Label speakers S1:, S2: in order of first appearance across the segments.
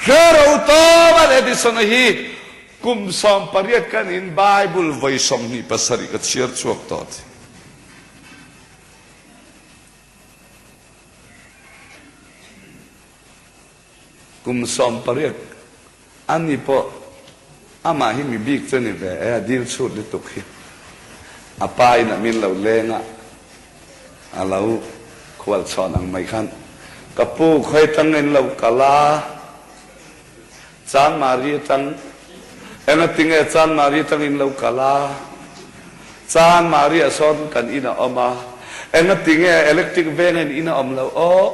S1: Hre ro Thomas Edison-a hi kum 18 kan in Bible vawi 27 ka chhiar chhuak tawh a ti. Kum 18 a ni pawh amah hi mi bik chu a ni ve e, a dil chhut lutuk hi. A pa in a min lo leng a, a lo khual chhawn ang mai khan, Ka pu, khawi atang in lo kal a? Chanmari atang, Engatinge Chanmari atang in lo kal a? Chanmari ah sawn kan in a awm a, engatinge electric veng in in a awm lo aw?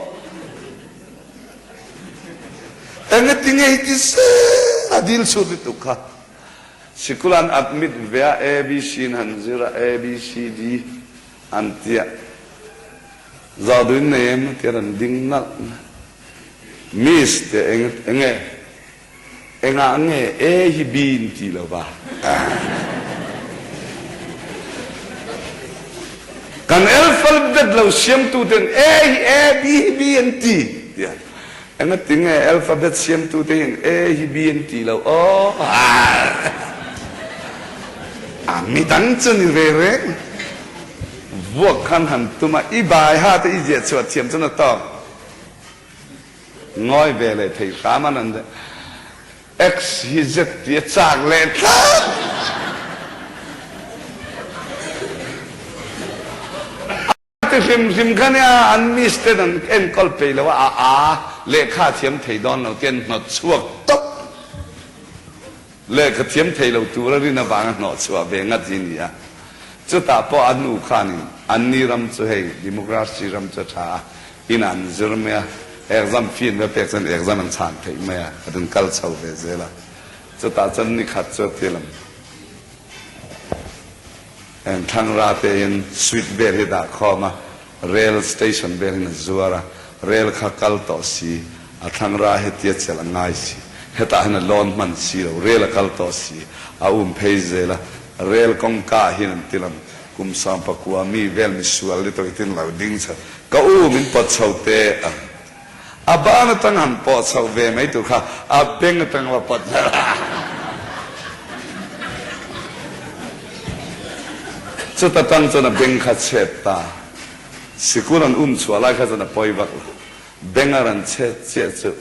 S1: Engatinge hi ti zel a dil chhut lutuk kha. Sikul an admit ve a, ABC in han zir a, ABCD an tia. Zawhduh in nei em tia rawn ding nalh mai. Miss tia eng enge engah nge A hi B in ti lo va. Kan alphabet lo siamtu ten A hi A, B hi B an ti tia. Engatinge alphabet siamtu te hian A hi B an ti lo aw. A midang chu ni ve reng. Vuak khan han tum a, i bai ha te i ziah chhuah thiam chuan a tawk. Ngawi ve leh thei hram an an X hi Z ti a chak leh tlat. A ti hrim hrim kha nia an miss ten an enkawl peih lo a, a a lehkha a thiam thei dawn lo te an hnawt chhuak tawp. Lehkha thiam thei lo tur a rin avanga hnawh chhuah ve ngat hi ni a. Chutah pawh a nu khanin anni ram chu hei democracy ram chu a tha a, inah an zir mai a, exam fee an va pek chuan exam an chhan theih mai a, a rawn kal chho ve zel a. Chutah chuan nikhat chu a ti lam. Heng thlangra te hian sweet vel hi dah khawm a, rail station vel hian a zuar a, rail kha kal tawh si, a thlangra hetia chelh a ngai si, hetah hian a lawn hman si lo, rail a kal tawh si, a um phei zel a, rail kawngka ah hian an ti lam, kum 19 mi vel misual ni tawh hitin lo ding chho, ka u min pawt chho te a. A ban atang han pawh chhoh ve mai tur kha a beng atang va pawt zel a. Chuta tang chuan a beng kha chhet ta. Sikul an um chhuah lai kha chuan a pawi vak lo. Beng a rawn chhet chiah chu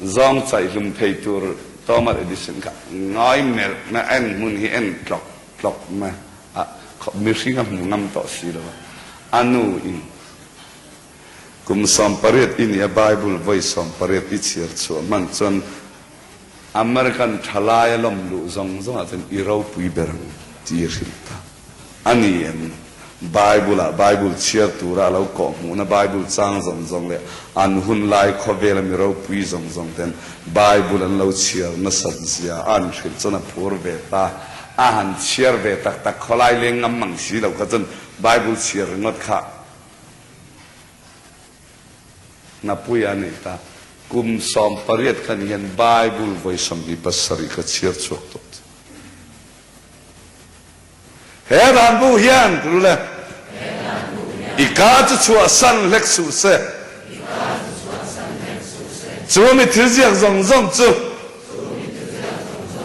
S1: zawng chaihlum thei tur Thomas Edison kha ngawi melh mai a en hmun hi en tlawk tlawk mai a, mihring a hmu ngam tawh si lo a. A nu in Kum 18 i nih a Bible vawi 18 i chhiar chhuah hman chuan American thalai a lawm luh zawng zawngah chuan i ropui ber ang tih i hrilh ta a ni em? Bible ah Bible chhiar tura a lo kawh hmuhna Bible chang zawng zawng leh an hun lai khawvela mi ropui zawng zawng ten Bible an lo chhiar nasat zia a an hrilh chuan a phur ve ta a han chhiar ve tak tak khawlai leng ngam mang si lo kha chuan Bible chhiar ringawt kha Hnapui a nei ta. Kum 18 khan hian Bible vawi 27 ka chhiar chhuak tawh che. He dan bu hian tu le i ka chu chhuah san hlek suh se. Chu mi thil ziak zawng zawng chu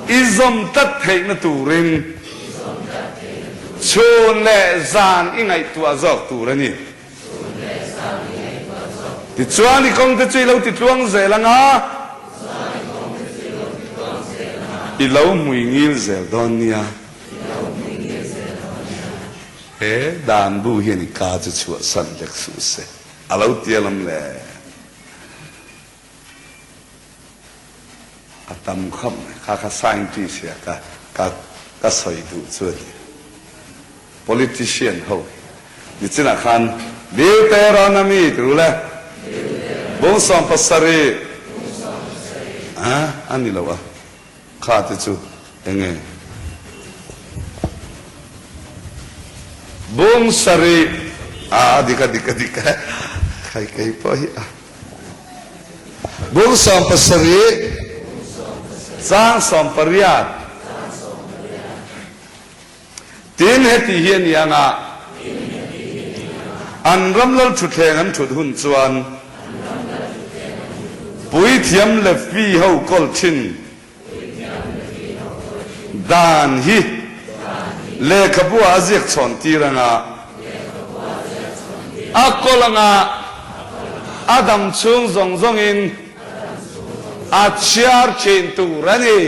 S1: I zawm tlat theihna turin chhun leh zan i ngaihtuah zawk tur a ni. Tichuan i kawngte chu i lo titluang zel ang a, i lo hmui ngil zel dawn nia. He dan bu hian i ka chu chhuahsan lek suh se, a lo ti alam le. A tam khawp mai. Kha kha scientist hi a ka ka ka sawi duh chu a ni. Politician ho hi nichinah khan Deuteronomy ti ru le bung 17 a a ni lo a kha te chu enge bung sarih a dik a dik a dik a khai kei pawh hi a. Bung 17, caang 18. Tin heti hi a ni ang a, an ram lal thutthleng an thut hun chuan. Puithiam Levi ho kawl thin dan hi lehkhabu ah a ziak chhawn tir anga a kawl anga a dam chhung zawng zawngin a chhiar thin tur a ni.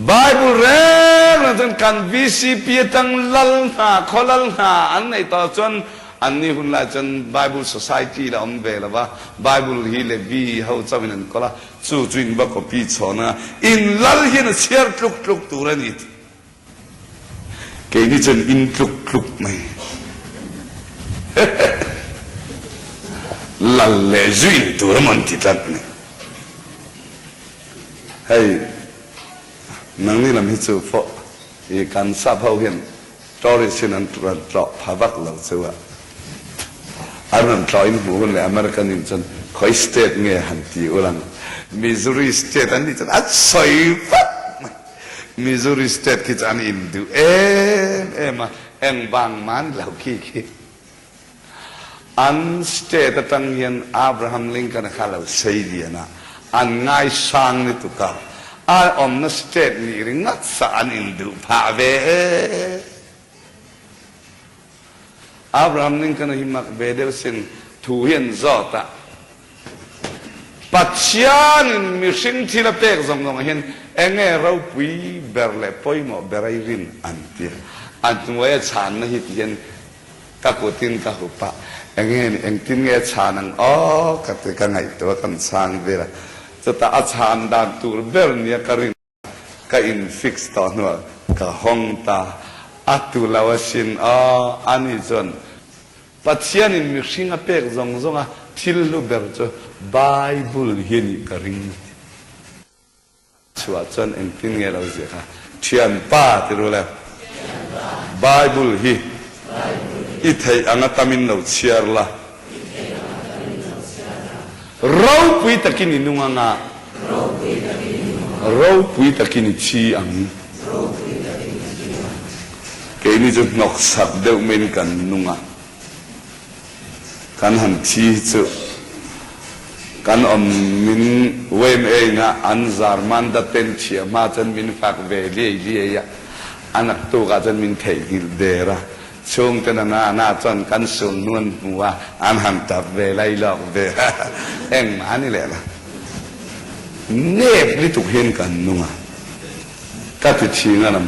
S1: Bible reng reng chuan kan vcp atang lal hna, khaw lal hna an neih tawh chuan Anni hun lai chuan Bible Society la awm ve lo va, Bible hi Levi ho chauhin an kawl a, chu chu in va copy chhawn a, in lal hian a chhiar tluk tluk tur a ni tih. Keini chuan in tluk tluk mai. Lal leh zu in tur a maw an ti tlat ni. Hei, nangni lam hi chu pawh i kan sap ho hian Tourist in an rawn tlawh pha vak lo chu a, an rawn tlawh in hmuh hun leh American in chuan khawi state nge han ti ul ang, Missouri state an nih chuan an sawi vat mai, Missouri state khi chu an in duh em em a, eng vang man lo khi khi an state atang hian Abraham Lincoln a kha lo sei lian a, an ngaisang ni tuk a, a awmna state nih ringawt sa an induh phah ve e. Abraham Lincoln a hi mak ve deuh sin thu hi an zawt a, Pathianin mihring thil a pek zawng zawng ah hian enge ropui ber leh pawimawh ber a i rin an ti a, a hnuaia chhanna hi ti hian Ka kutin ka hup a, enge ni engtin nge a chhan ang aw ka ti ka ngaihtuah kan chhang vel a, chutah a chhan dan tur ber nia ka rin ka in fix tawh hnuah ka hawng ta, a tu lo asin aw ani chuan Pathianin mihring a pek zawng zawng a thil hlu ber chu Bible hi anih ka ring a ti. Chhuah chuan engtin nge lo ziah kha? Thianpa ti ru le. Bible hi i theih anga tamin lo chhiar la. Ropui takin i nung anga. Ropui takin i thi ang. Keini chu hnawksak deuh maiin kan nung a. Kan han thi hi chu kan awm min yma in a an zar mandaten chhia hma chuan min fak ve liai liai a, a naktuk ah chuan min theihnghilh der a, chhungte na na na chuan kan sulhnu an hmu a, an han tap ve lai lawk ve a, engmah a ni leh lo. Nep lutuk hian kan nung a, ka ti thin a lam.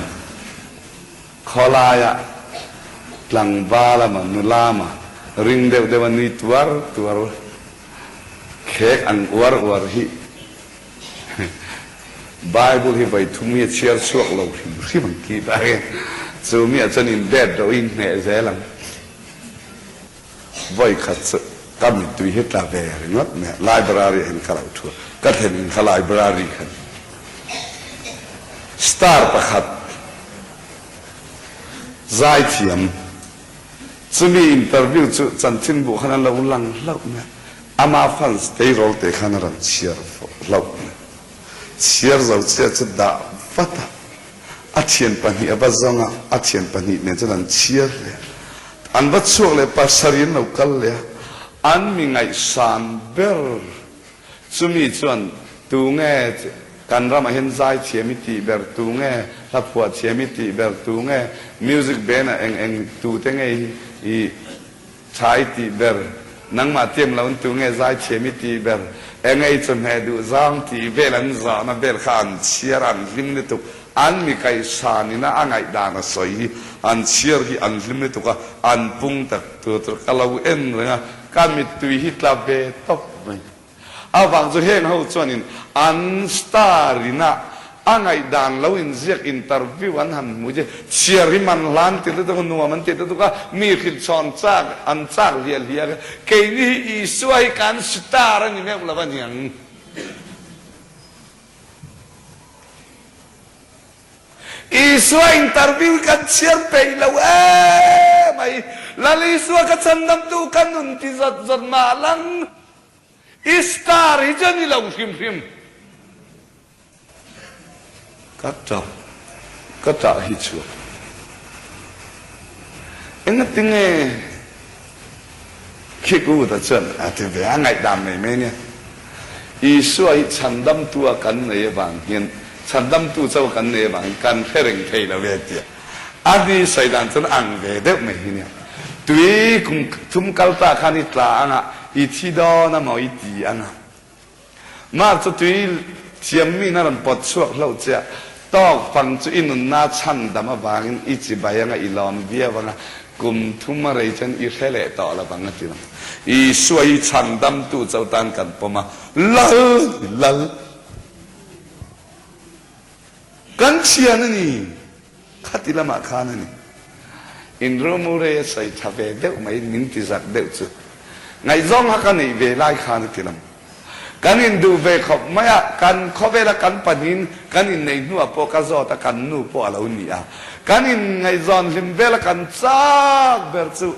S1: Khawlaiah tlangval ama nula ama ring deuh deuh a nui tuar tuar khek ang uar uar hi Bible hi vawi thum hi a chhiar chhuak lo hrim hrim ang tih tak hi chu mi ah chuan in bet ro in hneh zel ang. Vawi khat chu ka mittui hi tla ve ringawt mai a, library ah hian ka lo thu a, ka thlen in kha library khan star pakhat zaithiam chumi interview chu chanchinbu khan a lo lang hlauh mai a, ama fans tleirawl te khan a rawn chhiar hlauh mai a, chhiar zo chiah chu dah vat a. A thian pahnih a va zawng a, a thian pahnih nen chuan an chhiar leh a. An va chhuak leh pasarih an lo kal leh a, an mi ngaihsan ber chumi chuan tu nge kan ramah hian zai thiam i tih ber, tu nge hla phuah thiam i tih ber, tu nge music band ah eng eng tute nge i Tha i tih ber, nangmah tiam lo in tu nge zaithiam i tih ber, enge i chawhmeh duh zang tih vel an zahna vel kha an chhiar an hlim lutuk, an mi kaihsan ina a ngaihdan a sawi hi an chhiar hi an hlim lutuk a, an pung tak tur tur ka lo en reng a, ka mittui hi tla ve tawp mai. Avang chu heng ho chuanin an star ina a ngaihdan lo inziak interview an han hmu che chhiar hi man hla an ti lutuk a, nuam an ti lutuk a, mi hrilhchhawn chak an chak hliah hliah a, keini hi Isua hi kan star a ni meuh lo a niang. Isua interview hi kan chhiar peih lo emai, Lal Isua ka chhandamtu ka nun ti zawt zawt mah lang. I star hi chu a ni lo hrim hrim. Ka tah, ka tah hi chuan engatinge Khi ku ta chuan a ti ve a, ngaihdan mai mai nia. Isua hi chhandamtu a kan nei avang hian, chhandamtu chauh a kan nei avang hian kan hre reng thei lo ve tia. A ni sawi dan chuan ang ve deuh mai hi nia. Tui kum thum kal ta khan i tla ang a, i thi dawn a maw i ti ang a. Mah chu tui thiammi in a rawn pawt chhuak hlauh che a, tawk fang chu i nunna chhandam avangin i chibai anga i lawm viau anga kum thum a rei chuan i hre leh tawh lo vang a ti lo. Isua hi chhandamtu chauh tan kan pawm a, Lal! Lal! Kan thian a ni! Khati lamah khan a ni. Inru rei a sawi tha ve deuh mai, min ti zak deuh chu. Ngaihzawng kha ka neih ve lai khan a ti lo. Kan induh ve khawp mai a, kan khawvela kan pahnihin kan inneih hnuah pawh ka zawt a, kan nu pawh a lo ni a. Kan inngaihzawn hlim vela kan chak ber chu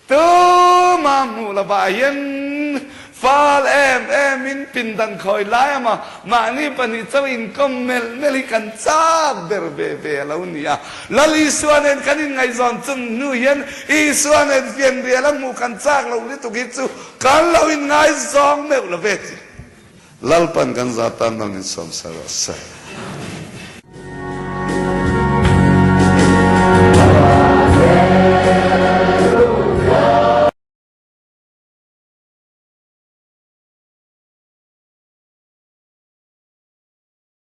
S1: Tuma hmuh lovah hian fal em em in pindan khawi lai ama mahni pahnih chauh inkawm melh melh hi kan chak ber ve ve a lo ni a. Lal Isua nen kan inngaihzawn chung hnu hian Isua nen fianrial a hmuh kan chak loh lutuk hi chu kan lo inngaizawng meuh lo ve tih Lalpan kan za tan mal min sawm sa rawh se.